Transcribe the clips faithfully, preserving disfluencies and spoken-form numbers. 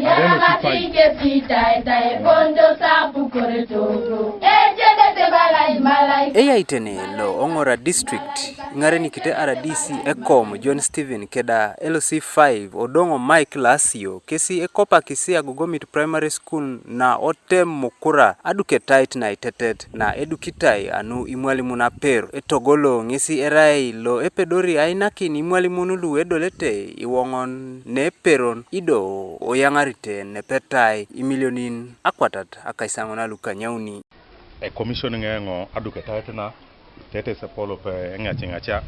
At L O C five. Eyai tene lo Ong'ora District, iŋarenikite R D C ekom John Stephen keda L O C five Odongo Mike Lasio, kesi ekopakisi Agogomit Primary School na otem Mukura aduketait na itetet na edukitai anu imwalimun aper. Etogolo ŋesi erai lo epedori ainakin imwalimun lu edolete iwoŋon neperon ido oyaŋarite nepetai imilionin akwatat akaisaŋon alukanyauni. Ekomishon ŋeŋo aduketait na tetes epolop eŋaciŋacia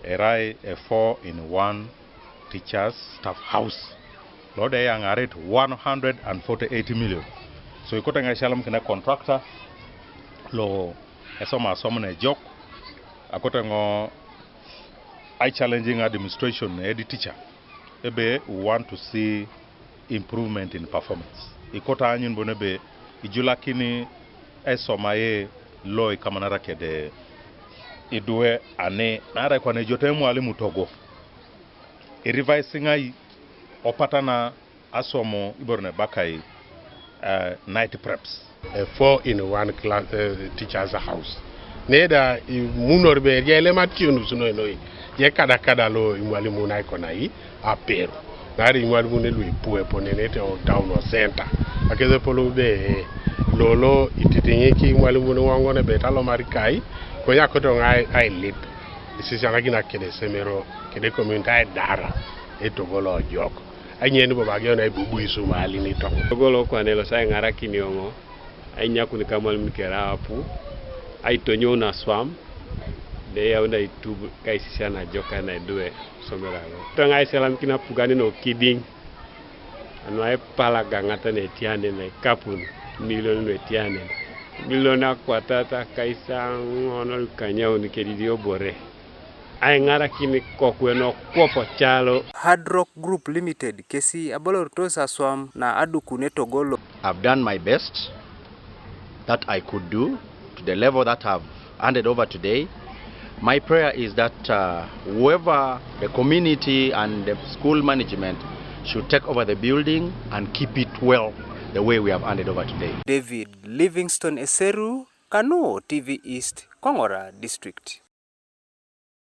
erai e four in one teachers staff house lo de eyaŋarit one hundred and forty-eight million. So ikote ŋa isialam kine contractor lo esoma asom ne ejok, akote ŋo I challenging administration edi teacher ebe we want to see improvement in performance. Ikote anyun bon ebe ijulakini esoma ye lo ikamanara kede idwe ani nara kwana ejoto emwalimu togo. Irivai siŋai opatana asomo iboro nebakai uh, night preps. A four in one class uh, teachers house. Neda imunor be je lema tionus noi noi. Je kada kada lo imwalimu na ikonai aperu. Nari imwalimu ne lui pue pone ne te o town o center. Akeze polo be lolo ititiŋi ki imwalimu ne wongo ne beta lo marikai. Konya koto ngai ai lip. Isisianakina kede semero kede community ai dara. Etogolo ojok. Anyen bobo ageun aibubu isumali nitoŋ. Kogolo kwane lo sa iŋarakini oŋo, ainyakun kamwalimun kere apu, aitonyou naswam, de eyaun aitub kaisisian ajoka naidwe somero alo. Toŋ aiselamikin apugan nokidiŋ, anu aipalagaŋata netianen naikapun, milion nuetianen, milion akwatat akaisaŋon lukanyaun kedidiobore. Aiŋarakin kokwe nokwop ocalo. Hard Rock Group Limited kesi aboloritos aswam na adukun etogolo. I've done my best that I could do to the level that I've handed over today. My prayer is that uh, whoever the community and the school management should take over the building and keep it well the way we have handed over today. David Livingstone Eseru, Kanuo T V East, Kong'ora District.